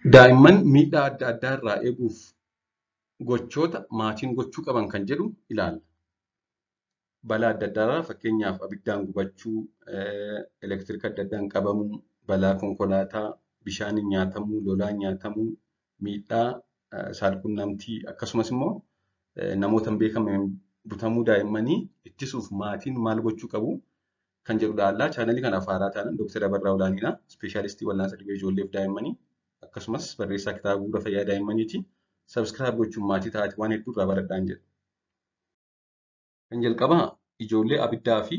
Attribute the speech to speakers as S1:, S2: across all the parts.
S1: Daa'imman miidhaa adda addaa irraa eeguuf gochoota maatiin gochuu qaban kan jedhu ilaalla. Balaa adda addaa irraa fakkeenyaaf abiddaan gubachuu, elektirika adda addaan qabamuu, balaa konkolaataa, bishaaniin nyaatamuu, lolaan nyaatamuu, miidhaa saalqunnamtii akkasumas immoo namoota hin beekamneen butamuu daa'immanii ittisuuf maatiin maal gochuu qabu kan jedhu ilaalla. Chaanalii kanaaf haaraa taanaan Dooktar Abarraa Olaaniidha. Ispeeshaalistii wal'aansa dhibee ijoollee fi daa'immanii akkasumas barreessaa kitaaba bu'uura fayyaa daa'immaniiti. Subscribe gochuun maatii ta'aatii waan hedduu irraa baradhaan jedha. Kan jalqabaa ijoollee abiddaa fi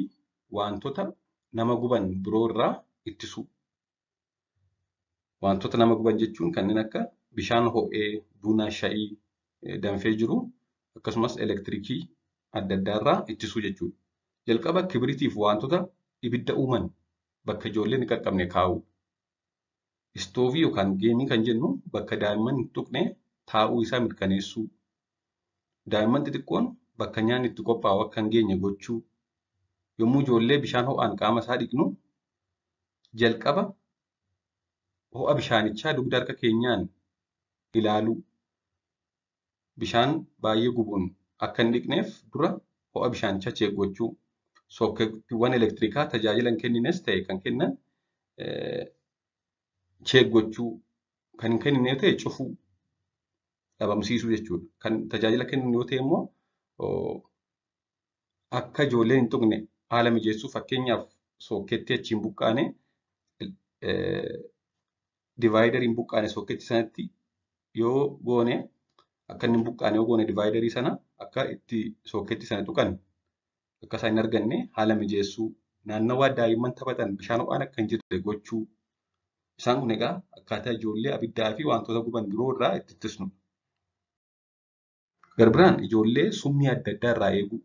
S1: wantoota nama guban biroo irraa ittisuu. Wantoota nama guban jechuun kanneen akka bishaan ho'ee, buna, shayii danfee jiru akkasumas elektirikii adda addaa irraa ittisuu jechuudha. Jalqaba kibiriitiif wantoota ibidda uuman bakka ijoolleen hin qaqqabne kaa'uu. Istoovii yookaan geemii kan jennu bakka daa'imman hin tuqne taa'uu isaa mirkaneessuu. Daa'imman xixiqqoon bakka nyaanni itti qophaa'u akka hin geenye gochuu. Yommuu ijoollee bishaan ho'aan qaama isaa dhiqnu jalqaba ho'a bishaanichaa dugda harka keenyaan ilaaluu. Bishaan baay'ee gubuun akka hin dhiqneef dura ho'a bishaanichaa check gochuu. Sookettiiwwan elektirikaa tajaajila hin kennines ta'e kan kennan check gochuu. Kan hin kennine yoo ta'e cufuu dhabamsiisuu jechuudha. Kan tajaajila kennan yoo ta'e immoo akka ijoolleen hin tuqne haala mijeessuu fakkeenyaaf sookettii achi hin buqqaane divaayidarii hin buqqaane sookettii sanatti yoo goone akka inni hin buqqaane yoo goone divaayidarii sana akka itti sookettii sana tuqan akka isaan hin arganne haala mijeessuu naannawaa daa'imman taphatan bishaan ho'aan akka hin jirre gochuu. Isaan kun egaa akkaataa ijoollee abiddaa fi wantoota guban biroo irraa itti ittisnudha. Garbiraan ijoollee summii adda addaa irraa eeguu.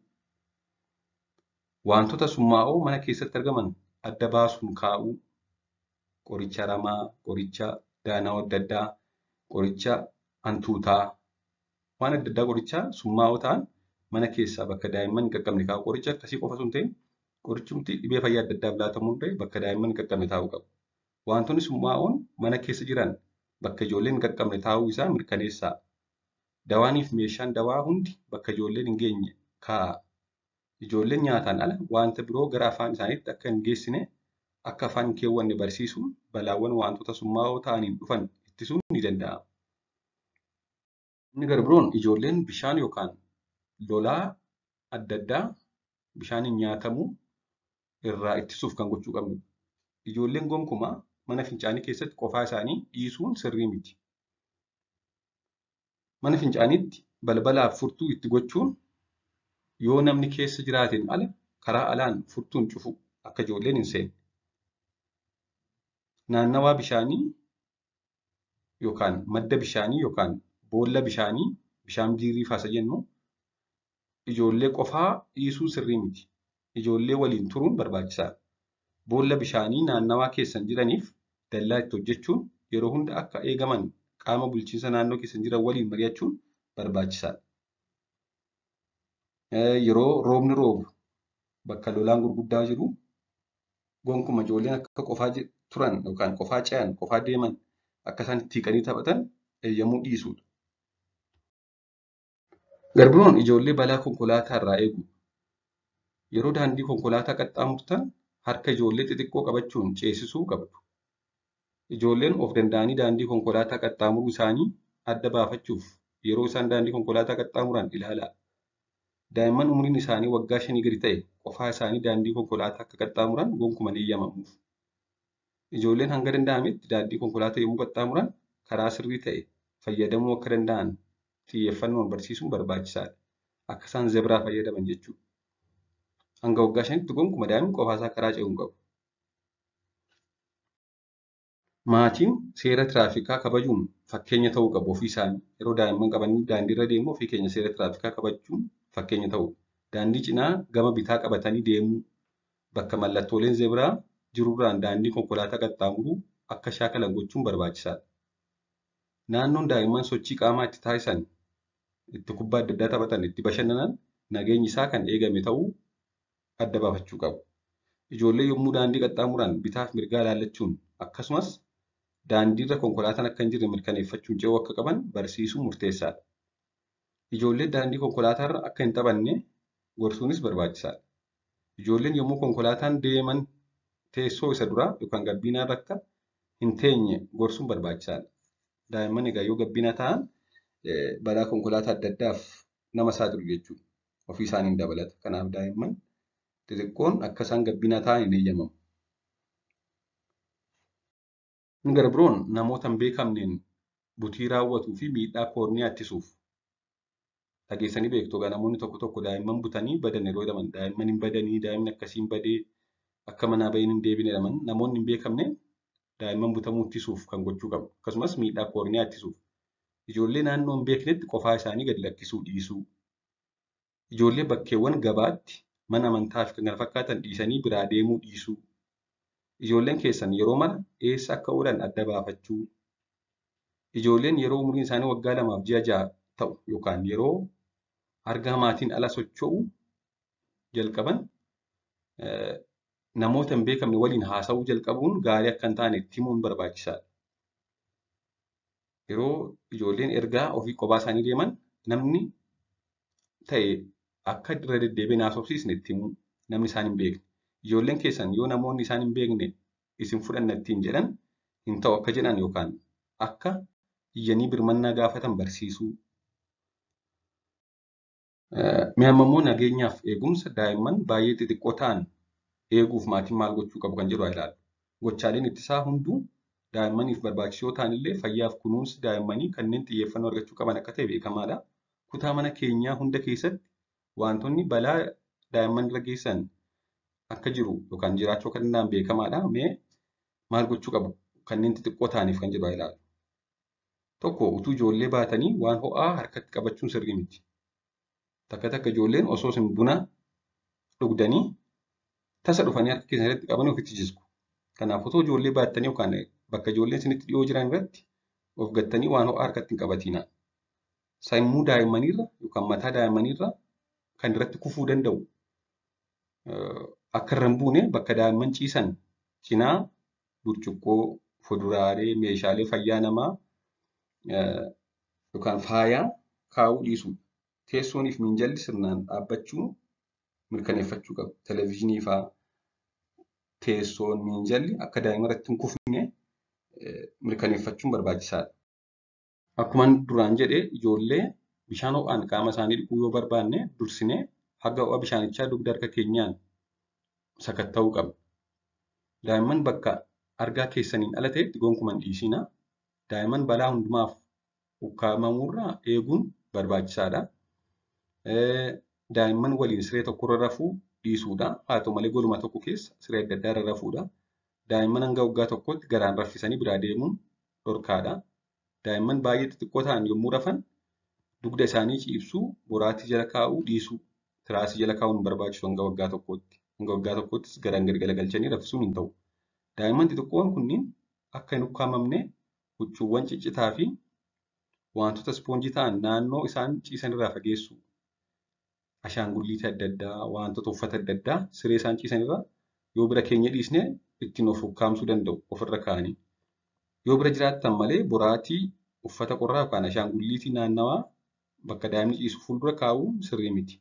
S1: Wantoota summaa'oo mana keessatti argaman adda baasuun kaa'uu. Qoricha aramaa, qoricha daana'oo adda addaa, qoricha hantuutaa, waan adda addaa qoricha summaa'oo ta'an mana keessaa bakka daa'imman hin qaqqabne kaa'uu. Qoricha akkasii qofa osoo hin ta'in qorichumti dhibee fayyaa adda addaaf laatamu hundee bakka daa'imman hin qaqqabne taa'uu qabu. Wantoonni summaa'oon mana keessa jiran bakka ijoolleen hin qaqqabne taa'uu isaa mirkaneessaa. Dawaanii fi meeshaan dawaa hundi bakka ijoolleen hin geenye kaa'aa. Ijoolleen nyaataan ala wanta biroo gara afaan isaaniitti akka hin geessine akka afaan hin keewwanne barsiisuun balaawwan wantoota summaa'oo ta'aniin dhufan ittisuun ni danda'ama. Inni gara biroon ijoolleen bishaan yookaan lolaa adda addaa bishaaniin nyaatamuu irraa ittisuuf kan gochuu qabnudha. Ijoolleen gonkumaa mana fincaanii keessatti qofaa isaanii dhiisuun sirrii miti. Mana fincaaniitti balbalaaf furtuu itti gochuun yoo namni keessa jiraateen ala karaa alaan furtuun cufu akka ijoolleen hin seenne. Naannawaa bishaanii yookaan madda bishaanii yookaan boolla bishaanii bishaan biirii faasa jennu ijoollee qofaa dhiisuun sirrii miti. Ijoollee waliin turuun barbaachisaadha. Boolla bishaanii naannawaa keessan jiraniif dallaa itti hojjechuun yeroo hunda akka eegaman qaama bulchiinsa naannoo keessan jiran waliin mari'achuun barbaachisaadha. Yeroo roobni roobu bakka lolaan gurguddaa jiru gonkuma ijoolleen akka qofaa turan yookaan qofaa ce'an, qofaa deeman akka isaan itti hiiqanii taphatan eeyyamuu dhiisuudha. Garbiroon ijoollee balaa konkolaataa irraa eegu. Yeroo daandii konkolaataa qaxxaamurtan harka ijoollee xixiqqoo qabachuun ceesisuu qabdu. Ijoolleen of danda'anii daandii konkolaataa qaxxaamuruu isaanii adda baafachuuf yeroo isaan daandii konkolaataa qaxxaamuran ilaalaa. Daa'imman umriin isaanii waggaa 5 gadi ta'e qofaa isaanii daandii konkolaataa akka qaxxaamuran gonkumaa hin eeyyamamuuf. Ijoolleen hanga danda'ametti daandii konkolaataa yommuu qaxxaamuran karaa sirrii ta'e fayyadamuu akka danda'an xiyyeeffannoon barsiisuun barbaachisaadha. Akka isaan zebraa fayyadaman jechuudha. Hanga waggaa 5tti gonkuma daa'imni qofaa isaa karaa ce'uu hin qabu. Maatiin seera tiraafikaa kabajuun fakkeenya ta'uu qabu ofii isaanii. Yeroo daa'imman qabanii daandiirra deemu ofii keenya seera tiraafikaa kabajuun fakkeenya ta'uu. Daandii cinaa gama bitaa qabatanii deemuu, bakka mallattooleen zebraa jirurraan daandii konkolaataa qaxxaamuruu akka shaakalan gochuun barbaachisaadha. Naannoon daa'imman sochii qaamaa itti taasisan, itti kubbaa adda addaa taphatan, itti bashannanan nageenyi isaa kan eegame ta'uu adda baafachuu qabu. Ijoollee yommuu daandii qaxxaamuran bitaaf mirgaa ilaallachuun akkasumas Daandiirra konkolaataan akka hin jirre mirkaneeffachuun ce'uu akka qaban barsiisuun murteessaadha. Ijoolleen daandii konkolaataarra akka hin taphanne gorsuunis barbaachisaadha. Ijoolleen yommuu konkolaataan deeman teessoo isa duraa yookaan gabbiinaarra akka hin teenye gorsuun barbaachisaadha. Daa'imman egaa yoo gabbiina ta'an balaa konkolaataa adda addaaf nama saaxilu jechuudha. Ofii isaaniin dabalata. Kanaaf daa'imman xixiqqoon akka isaan gabbiina ta'an hin eeyyamamu. Inni gara biroon namoota hin beekamneen butii raawwatuu fi miidhaa koorniyaa ittisuuf dhageessanii beektu. Egaa namoonni tokko tokko daa'imman butanii badan yeroo jedhaman daa'imman hin badanii, daa'imni akkasiin badee akka manaa baheen hin deebine jedhaman namoonni hin beekamne daa'imman butamuu ittisuuf kan gochuu qabu. Akkasumas miidhaa koorniyaa ittisuuf ijoollee naannoo hin beeknetti qofaa isaanii gadi lakkisuu dhiisuu. Ijoollee bakkeewwan gabaatti mana amantaa fi kan kana fakkaatan dhiisanii biraa deemuu dhiisuu. Ijoolleen keessan yeroo mara eessa akka oolan adda baafachuu. Ijoolleen yeroo umuriin isaanii waggaa 2 fi ji'a 6 ta'u yookaan yeroo argaa maatiin ala socho'uu jalqaban namoota hin beekamne waliin haasa'uu jalqabuun gaarii akka hin taane itti himuun barbaachisaadha. Yeroo ijoolleen ergaa ofii kophaa isaanii deeman namni ta'e akka irra deddeebiin haasofsiisne itti himuu namni isaan hin beekne. Ijoolleen keessan yoo namoonni isaan hin beekne isin fudhanna ittiin jedhan hin ta'u akka jedhan yookaan akka iyyanii birmannaa gaafatan barsiisuu. Mee amma immoo nageenyaaf eegumsa daa'imman baay'ee xixiqqoo ta'an eeguuf maatiin maal gochuu qabu kan jedhu haa ilaallu. Gochaaleen ittisaa hunduu daa'immaniif barbaachisoo ta'anillee fayyaaf kunuunsi daa'immanii kanneen xiyyeeffannoo argachuu qaban akka ta'e beekamaadha. Kutaa mana keenyaa hunda keessatti wantoonni balaa daa'imman irra geessan akka jiru yookaan jiraachuu akka danda'an beekamaadha. Mee maal gochuu qabu kanneen xixiqqoo ta'aniif kan jedhu haa ilaallu. Tokko utuu ijoollee baatanii waan ho'aa harkatti qabachuun sirrii miti. Takka takka ijoolleen osoo isin buna dhugdanii tasa dhufanii harka keessan irratti qabanii ofitti jisgu. Kanaaf otoo ijoollee baattanii yookaan bakka ijoolleen isinitti dhiyoo jiran irratti of gattanii waan ho'aa harkatti hin qabatinaa. Sammuu daa'immaniirra yookaan mataa daa'immaniirra kan irratti kufuu danda'u akka irra hin buune bakka daa'imman ciisan cinaa burcuqqoo, fuduraalee, meeshaalee fayyaa namaa yookaan faayaa kaa'uu dhiisuudha. Teessoonii fi minjaalli sirnaan dhaabbachuu mirkaneeffachuu qabu. Televezyiinii fa'aa teessoon minjaalli akka daa'ima irratti hin kufne mirkaneeffachuun barbaachisaadha. Akkuma duraan jedhe ijoollee bishaan ho'aan qaama isaanii dhiquu yoo barbaanne dursinee haga ho'a bishaanichaa dugda harka keenyaan sakatta'uu qabna. Daa'imman bakka argaa keessaniin ala ta'etti gonkumaa hin dhiisinaa. Daa'imman balaa hundumaaf ukkaamamuurraa eeguun barbaachisaadha. Daa'imman waliin siree tokkorra rafuu dhiisuudha. Haa ta'u malee goluma tokko keessa siree adda addaa irra rafuudha. Daa'imman hanga waggaa tokkootti garaan raffisanii biraa deemuun dhorkaadha. Daa'imman baay'ee xixiqqoo ta'an yommuu rafan dugda isaanii ciibsuu, boraatii jala kaa'uu dhiisuu, tiraasii jala kaa'uun hin barbaachisu hanga waggaa tokkootti. Hanga waggaa tokkoottis garaan gadi galagalchanii raffisuun hin ta'u. Daa'imman xixiqqoon kunniin akka hin ukkaamamne huccuuwwan ciccitaa fi wantoota ispoonjii ta'an naannoo isaan ciisan irraa fageessuu. Ashaangulliitii adda addaa, wantoota uffata adda addaa siree isaan ciisan irra yoo bira keenya dhiisne ittiin of ukkaamsuu danda'u ofirra kaa'anii. Yoo bira jiraattan malee boraatii, uffata qorraa yookaan ashaangulliitii naannawaa bakka daa'imni ciisu fuuldura kaa'uun sirrii miti.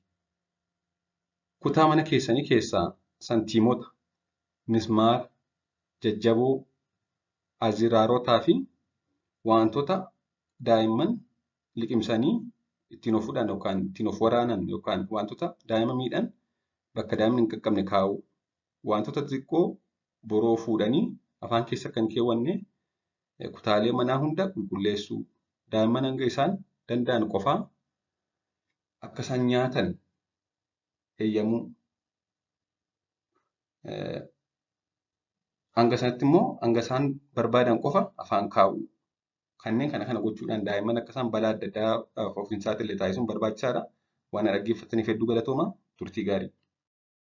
S1: Kutaa mana keessanii keessaa santiimota, mismaara, jajjaboo, aziraarotaa fi wantoota daa'imman liqimsanii ittiin of hudhan yookaan ittiin of waraanan yookaan wantoota daa'ima miidhan bakka daa'imni hin qaqqabne kaa'uu. Wantoota xixiqqoo boroo fuudhanii afaan keessa kan keewwanne kutaalee manaa hunda qulqulleessuu. Daa'imman hanga isaan danda'an qofaa akka isaan nyaatan eeyyamuu. Hanga sanatti immoo hanga isaan barbaadan qofa afaan kaa'uu. Kanneen kana kana gochuudhaan daa'imman akka isaan balaa adda addaaf of hin saaxille taasisuun barbaachisaadha. Waan na dhaggeeffattaniif hedduu galatoomaa. Turtii gaarii.